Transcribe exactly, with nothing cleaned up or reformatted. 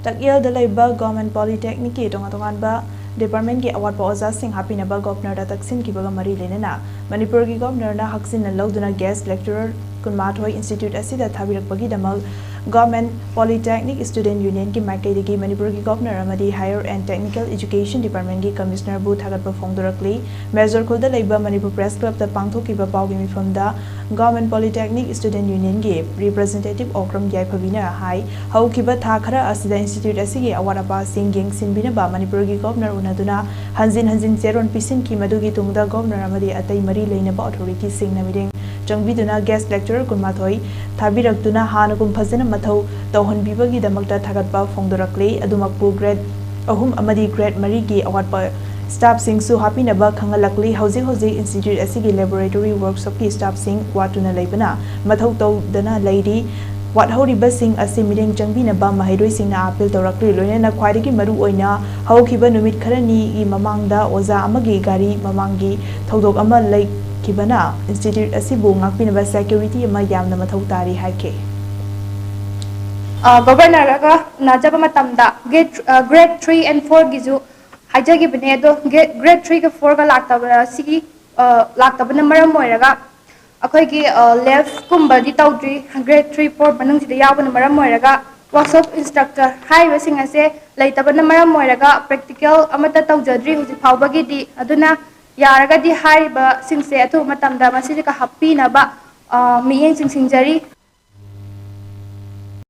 ꯇꯛꯌꯦꯜꯗ ꯂꯩꯕ ꯒꯣꯔꯃꯦꯟ ꯄꯣꯂꯤꯇꯦꯛꯅꯤꯛꯀꯤ ꯇꯣꯉꯥꯟ ꯇꯣꯉꯥꯟꯕ ꯗꯤꯄꯥꯔꯠꯃꯦꯟꯒꯤ ꯑꯋꯥꯠꯄ ꯑꯣꯖꯥꯁꯤꯡ ꯍꯥꯞꯄꯤꯅꯕ ꯒꯣꯚꯔꯅꯔꯗ ꯇꯛꯁꯤꯟꯈꯤꯕꯒ ꯃꯔꯤ ꯂꯩꯅꯅ ꯃꯅꯤꯄꯨꯔꯒꯤ ꯒꯣꯚꯔꯅꯔꯅ ꯍꯛꯆꯤꯟꯅ ꯂꯧꯗꯨꯅ ꯒꯦꯁ ꯂꯦꯛꯆꯔꯔ ꯀꯨꯟꯃꯥꯊꯣꯏ ꯏꯟꯁꯇꯤꯇ꯭ꯌꯨꯠ ꯑꯁꯤꯗ ꯊꯥꯕꯤꯔꯛꯄꯒꯤꯗꯃꯛ ꯒꯣꯔꯃꯦꯟ ꯄꯣꯂꯤꯇꯦꯛꯅꯤꯛ ꯁ꯭ꯇꯨꯗꯦꯟꯠ ꯌꯨꯅꯤꯌꯟꯒꯤ ꯃꯥꯏꯀꯩꯗꯒꯤ ꯃꯅꯤꯄꯨꯔꯒꯤ ꯒꯣꯚꯔꯅꯔ ꯑꯃꯗꯤ ꯍꯥꯌꯔ ꯑꯦꯟ ꯇꯦꯛꯅꯤꯀꯦꯜ ꯑꯦꯖꯨꯀꯦꯁꯟ ꯗꯤꯄꯥꯔꯠꯃꯦꯟꯒꯤ ꯀꯃꯤꯁꯅꯔꯕꯨ ꯊꯥꯒꯠꯄ ꯐꯣꯡꯗꯣꯔꯛꯂꯤ꯫ ꯃꯦꯖꯣꯔ ꯈꯨꯜꯗ ꯂꯩꯕ ꯃꯅꯤꯄꯨꯔ ꯄ꯭ꯔꯦꯁ ꯀ꯭ꯂꯕꯇ ꯄꯥꯡꯊꯣꯛꯈꯤꯕ ꯄꯥꯎꯒꯤ ꯃꯤꯐꯝꯗ ꯒꯣꯔꯃꯦꯟ ꯄꯣꯂꯤꯇꯦꯛꯅꯤꯛ ꯁ꯭ꯇꯨꯗꯦꯟꯠ ꯌꯨꯅꯤꯌꯟꯒꯤ ꯔꯤꯄ꯭ꯔꯖꯦꯟꯇꯦꯇꯤꯚ ꯑꯣꯀ꯭ꯔꯝ ꯌꯥꯏꯐꯕꯤꯅ ꯍꯥꯏ, ꯍꯧꯈꯤꯕ ꯊꯥ ꯈꯔ ꯑꯁꯤꯗ ꯏꯟꯁꯇꯤꯇ꯭ꯌꯨꯠ ꯑꯁꯤꯒꯤ ꯑꯋꯥꯠ ꯑꯄꯥꯁꯤꯡ ꯌꯦꯡꯁꯤꯟꯕꯤꯅꯕ ꯃꯅꯤꯄꯨꯔꯒꯤ ꯒꯣꯚꯔꯅꯔ ꯎꯅꯗꯨꯅ ꯍꯟꯖꯤꯟ ꯍꯟꯖꯤꯟ ꯆꯦꯔꯣꯜ ꯄꯤꯁꯤꯟꯈꯤ꯫ ꯃꯗꯨꯒꯤ ꯇꯨꯡꯗ ꯒꯣꯚꯔꯅꯔ ꯑꯃꯗꯤ ꯑꯇꯩ ꯃꯔꯤ ꯂꯩꯅꯕ ꯑꯣꯊꯣꯔꯤꯇꯤꯁꯤꯡꯅ ꯃꯤꯠꯌꯦꯡ ꯆꯪꯕꯤꯗꯨꯅ ꯒꯦꯁ ꯂꯦꯛꯆꯔꯔ ꯀꯨꯟꯃꯥꯊꯣꯏ ꯊꯥꯕꯤꯔꯛꯇꯨꯅ ꯍꯥꯟꯅꯒꯨꯝ ꯐꯖꯅ ꯃꯊꯧ ꯇꯧꯍꯟꯕꯤꯕꯒꯤꯗꯃꯛꯇ ꯊꯥꯒꯠꯄ ꯐꯣꯡꯗꯣꯔꯛꯂꯤ꯫ ꯑꯗꯨꯃꯛꯄꯨ ꯒ꯭ꯔꯦꯗ ꯑꯍꯨꯝ ꯑꯃꯗꯤ ꯒ꯭ꯔꯦꯗ ꯃꯔꯤꯒꯤ ꯑꯋꯥꯠꯄ ꯁ꯭ꯇꯥꯐꯁꯤꯡꯁꯨ ꯍꯥꯞꯄꯤꯅꯕ ꯈꯪꯍꯜꯂꯛꯂꯤ꯫ ꯍꯧꯖꯤꯛ ꯍꯧꯖꯤꯛ ꯏꯟꯁꯇꯤꯇ꯭ꯌꯨꯠ ꯑꯁꯤꯒꯤ ꯂꯦꯕꯣꯔꯦꯇꯣꯔꯤ ꯋꯥꯔꯛꯁꯣꯞꯀꯤ ꯁ꯭ꯇꯥꯐꯁꯤꯡ ꯋꯥꯠꯇꯨꯅ ꯂꯩꯕꯅ ꯃꯊꯧ ꯇꯧꯗꯅ ꯂꯩꯔꯤ꯫ ꯋꯥꯠꯍꯧꯔꯤꯕꯁꯤꯡ ꯑꯁꯤ ꯃꯤꯠꯌꯦꯡ ꯆꯪꯕꯤꯅꯕ ꯃꯍꯩꯔꯣꯏꯁꯤꯡꯅ ꯑꯥꯄꯤꯜ ꯇꯧꯔꯛꯂꯤ꯫ ꯂꯣꯏꯅꯅ ꯈ꯭ꯋꯥꯏꯗꯒꯤ ꯃꯔꯨ ꯑꯣꯏꯅ ꯍꯧꯈꯤꯕ ꯅꯨꯃꯤꯠ ꯈꯔꯅꯤꯒꯤ ꯃꯃꯥꯡꯗ ꯑꯣꯖꯥ ꯑꯃꯒꯤ ꯒꯥꯔꯤ ꯃꯃꯥꯡꯒꯤ ꯊꯧꯗꯣꯛ ꯑꯃ ꯂꯩꯈꯤꯕꯅ ꯏꯟꯁꯇꯤꯇ꯭ꯌꯨꯠ ꯑꯁꯤꯕꯨ ꯉꯥꯛꯄꯤꯅꯕ ꯁꯦꯀ꯭ꯌꯨꯔꯤꯇꯤ ꯑꯃ ꯌꯥꯝꯅ ꯃꯊꯧ ꯇꯥꯔꯤ ꯍꯥꯏꯈꯤ꯫ ꯑ, ꯒꯣꯚꯔꯅꯔꯒ ꯎꯅꯖꯕ ꯃꯇꯝꯗ ꯒ꯭ꯔꯦꯗ, ꯑ, ꯒ꯭ꯔꯦꯗ ꯊ꯭ꯔꯤ ꯑꯦꯟ ꯐꯣꯔꯒꯤꯁꯨ ꯍꯥꯏꯖꯈꯤꯕꯅꯦ, ꯑꯗꯣ ꯒ꯭ꯔꯦ-, ꯒ꯭ꯔꯦꯗ ꯊ꯭ꯔꯤꯒ ꯐꯣꯔꯒ ꯂꯥꯛꯇꯕ ꯑꯁꯤꯒꯤ, ꯑ, ꯂꯥꯛꯇꯕꯅ ꯃꯔꯝ ꯑꯣꯏꯔꯒ ꯑꯩꯈꯣꯏꯒꯤ, ꯑ, ꯂꯦꯐꯀꯨꯝꯕꯗꯤ ꯇꯧꯗ꯭ꯔꯤ꯫ ꯒ꯭ꯔꯦꯗ ꯊ꯭ꯔꯤ ꯐꯣꯔ ꯃꯅꯨꯡꯁꯤꯗ ꯌꯥꯎꯕꯅ ꯃꯔꯝ ꯑꯣꯏꯔꯒ ꯋꯥꯔꯛꯁꯣꯞ ꯏꯟꯁꯇ꯭ꯔꯛꯇꯔ ꯍꯥꯏꯔꯤꯕꯁꯤꯡ ꯑꯁꯦ ꯂꯩꯇꯕꯅ ꯃꯔꯝ ꯑꯣꯏꯔꯒ ꯄ꯭ꯔꯦꯛꯇꯤꯀꯦꯜ ꯑꯃꯠꯇ ꯇꯧꯖꯗ꯭ꯔꯤ ꯍꯧꯖꯤꯛ ꯐꯥꯎꯕꯒꯤꯗꯤ꯫ ꯑꯗꯨꯅ ꯌꯥꯔꯒꯗꯤ ꯍꯥꯏꯔꯤꯕꯁꯤꯡꯁꯦ ꯑꯊꯨꯕ ꯃꯇꯝꯗ ꯃꯁꯤꯗꯒ ꯍꯥꯞꯄꯤꯅꯕ, ꯑ, ꯃꯤꯠꯌꯦꯡ ꯆꯤꯡꯁꯤꯟꯖꯔꯤ꯫